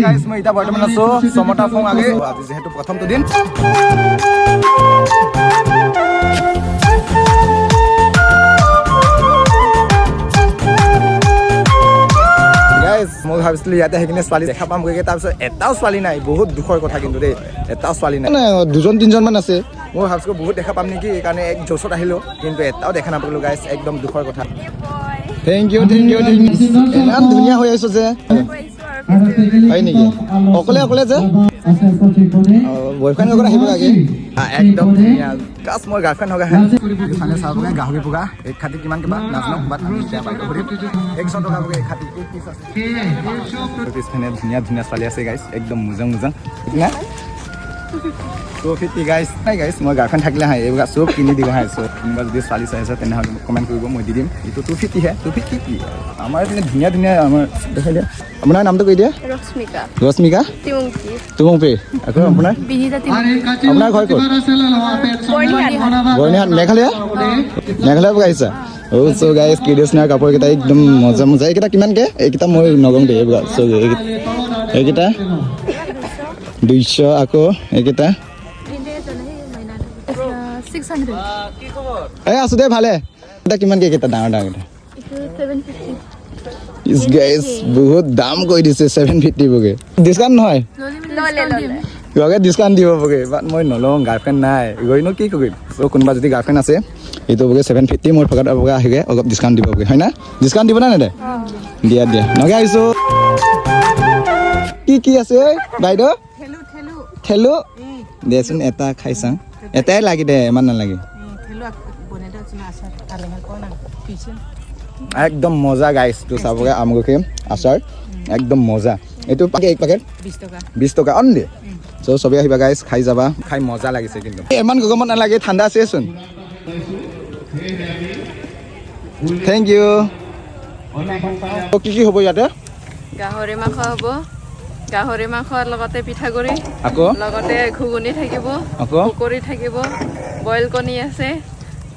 গাইছ, মই এতিয়া বৰ্তমান আছোঁ চমতা ফং আগে। আজি যিহেতু প্ৰথমটো দিন। গাইজ, মই ভাবিছিলোঁ ইয়াতে আহি কিনে ছোৱালী দেখা পামগৈ, তাৰপিছত এটাও ছোৱালী নাই। বহুত দুখৰ কথা কিন্তু দেই, এটাও ছোৱালী নাই। নাই, দুজন তিনিজনমান আছে। মই ভাবিছিলোঁ বহুত দেখা পাম নেকি, সেইকাৰণে এক জোচত আহিলোঁ, কিন্তু এটাও দেখা নাপালোঁ গাইজ। একদম দুখৰ কথা। Thank you, thank you, thank you. ইমান ধুনীয়া হৈ আছো যে। হয় নেকি? অকলে অকলে যে? বয়ফ্ৰেণ্ড লগত আহিব লাগে। একদম ধুনীয়া কাচ মই গাৰ্লফ্ৰেণ্ড হোগা হে। ইফালে চাব গাহৰি পোকা এক খাতি কিমান কিবা নাজানো, বাট আমি এতিয়া বাইদেউ সুধিম। 100 টকা বগে এক খাতি, এক পিচ আছে। পিছফালে ধুনীয়া ধুনীয়া ছোৱালী আছে গাইছ, একদম মোজাং মোজাং না। 250 গাইছ। নাই গাইছ, মই গাৰ্লফ্ৰেণ্ড থাকিলে হাঁ এইবিলাক চব কিনি দিব হাঁ। চব কোনোবা যদি ছোৱালী চাই আছে, তেনেহ'লে মোক কমেণ্ট কৰিব, মই দি দিম। এইটো 250হে। 250 কি আমাৰ এইপিনে ধুনীয়া ধুনীয়া আমাৰ দেখাই দিয়া। আপোনাৰ নামটো কৈ দিয়া। ৰশ্মিকা। ৰশ্মিকা। তিমুংকি। তুমংপি। আকৌ আপোনাৰ? বিনিতা তিমুংকি। আপোনাৰ ঘৰ ক'ত? বৰ্ণিহাট, মেঘালয়। মেঘালয়ৰ পৰা আহিছা? অ'। চ' গাইছ, ট্ৰেডিশ্যনেল কাপোৰকেইটা একদম মজা মজা। এইকেইটা কিমানকে? এইকেইটা মই নগম দেই। এইবিলাক চ' এইকেইটা 200। আকৌ এইকেইটা? 600। এই আছো দেই ভালে। এইকেইটা কিমানকে? এইকেইটা ডাঙৰ ডাঙৰকেইটা? এইটো 750। ইছ গাইছ, বহুত দাম কৈ দিছে। 750 বগে। ডিছকাউণ্ট নহয়? ল'লে ল'লে। লগে ডিছকাউণ্ট দিব বগে, বাট মই নলওঁ। গাৰ্লফ্ৰেণ্ড নাই, গৈনো কি কৰিম? চ' কোনোবা যদি গাৰ্লফ্ৰেণ্ড আছে, এইটো বগে 750। মোৰ ফকাত বগে আহিগে অলপ ডিছকাউণ্ট দিব বগে, হয় না? ডিছকাউণ্ট দিব না নেদে? দিয়া দিয়া, নগে আহিছোঁ। কি কি আছে ঐ বাইদেউ? থেলু দেচোন, এটা খাই চাওঁ। এটাই লাগে দে, ইমান নালাগে। একদম মজা গাইছ। তো চাবগে আমলখি আচাৰ একদম মজা। এইটো এক পেকেট? 20 টকা। 20 টকা অনলি। চ' চবেই আহিবা গাইছ, খাই যাবা। খাই মজা লাগিছে কিন্তু। ইমান গৰমত নালাগে, ঠাণ্ডা আছেচোন। Thank you. কি কি হ'ব ইয়াতে? গাহৰি মাংস হ'ব। গাহৰি মাংসৰ লগতে পিঠাগুড়ি। আকৌ? লগতে ঘুগুনি থাকিব। আকৌ? পকৰি থাকিব, বইল কণী আছে।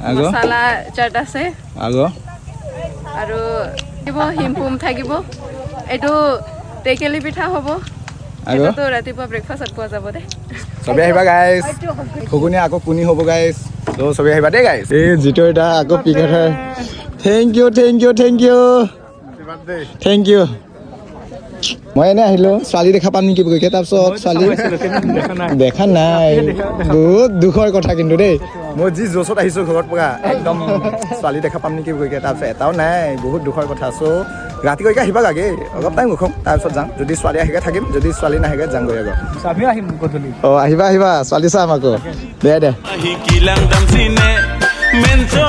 আকৌ? মছলা চাট আছে। আকৌ? আৰু থাকিব হিমপুম থাকিব। এইটো টেকেলি পিঠা হ'ব। আৰু? এইটোতো ৰাতিপুৱা ব্ৰেকফাষ্টত পোৱা যাব দে। চবেই আহিবা গাইছ। ঘুগুনি আকৌ কোনি হ'ব গাইছ। ত' চবেই আহিবা দেই গাইছ। এই যিটো এটা আকৌ পিক। Thank you, thank you, thank you, thank you. মই এনে আহিলোঁ, ছোৱালী দেখা পাম নেকি বুলি, তাৰপিছত ছোৱালী দেখা নাই। বহুত দুখৰ কথা কিন্তু দেই। মই যি জোচত আহিছোঁ ঘৰত পৰা, একদম ছোৱালী দেখা পাম নেকি বুলি, তাৰপিছত এটাও নাই। বহুত দুখৰ কথা। চ' ৰাতিকৈ আহিবা লাগে, অলপ টাইম ৰখোঁ, তাৰপিছত যাম। যদি ছোৱালী আহিকে থাকিম, যদি ছোৱালী নাহেগে যামগৈ আকৌ। আমিও আহিম গধূলি। অঁ, আহিবা আহিবা, ছোৱালী চাম আকৌ। দে দে। Kilang damsine menso.